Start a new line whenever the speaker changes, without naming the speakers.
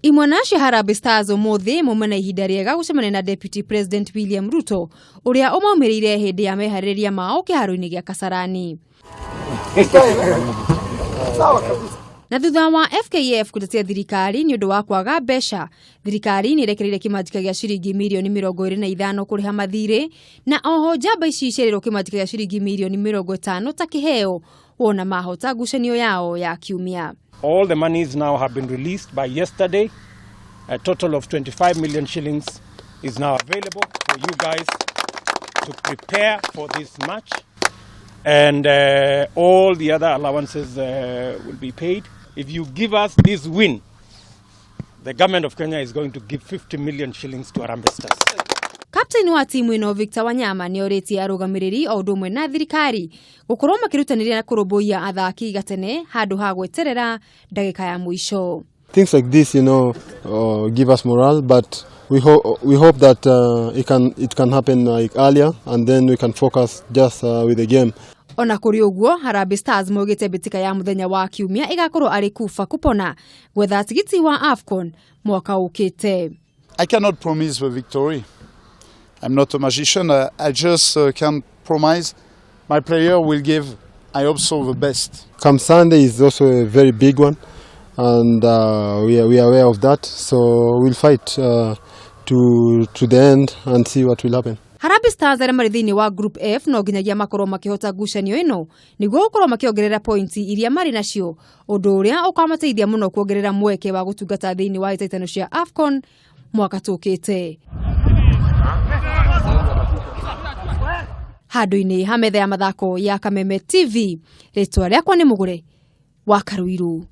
Imwana cia Harambee Stars ũmũthĩ mauma na ihinda rĩega gũcemania na Deputy President William Ruto ũrĩa ũmaumĩrĩire hĩndĩ ya meharĩrĩria mao kĩharo-inĩ gĩa Kasarani. Na thutha wa FKF gũtetia thirikari nĩ ũndũ wa kwaga mbeca, thirikari nĩ ĩrekereirie kĩmanjĩka gĩa ciringi mirioni 25 kũrĩha mathirĩ, na oho njamba ici ciĩrĩirwo kĩmanjĩka gĩa ciringi mirioni 50 ta kĩheo wona mahota ngucanio yao ya kiumia.
All the monies now have been released by yesterday. A total of 25 million shillings is now available for you guys to prepare for this match. And all the other allowances will be paid. If you give us this win, the government of Kenya is going to give 50 million shillings to Harambee Stars.
Kapteni wa timu ĩno Victor Wanyama nĩ orĩtie arũgamĩrĩri o ũndũ ũmwe na thirikari gũkorwo makĩrutanĩria na kũrũmbũiya athaki gatene handũ ha gweterera ndagĩka ya mũico.
Things like this give us morale, but we hope that it can happen like earlier, and then we can focus just with the game.
Ona kũrĩ ũguo, Harambee Stars maugĩte mbĩtĩka ya mũthenya wa kiumia ĩgakorwo arĩ kuba kupona gwetha tigiti wa AFCON mwaka ũkĩte.
I cannot promise the victory. I'm not a magician. I just can promise my player will give, I hope so, the best.
Come Sunday is also a very big one, and we are aware of that. So we'll fight to the end and see what will happen.
Harambee Stars arĩa marĩ thĩinĩ wa Group F no nginyagia makorwo makĩhota ngucanio ĩno nĩguo gũkorwo makĩongerera pointi iria marĩ nacio, ũndũ ũrĩa ũkamateithia mũno kuongerera mweke wa gũtungata thĩinĩ wa hĩtahĩtano cia AFCON mwaka tũkĩte. Handũ-inĩ ha metha ya mathako ya Kameme TV, rĩtwa rĩakwa nĩ Mũgũre wa Karuiru.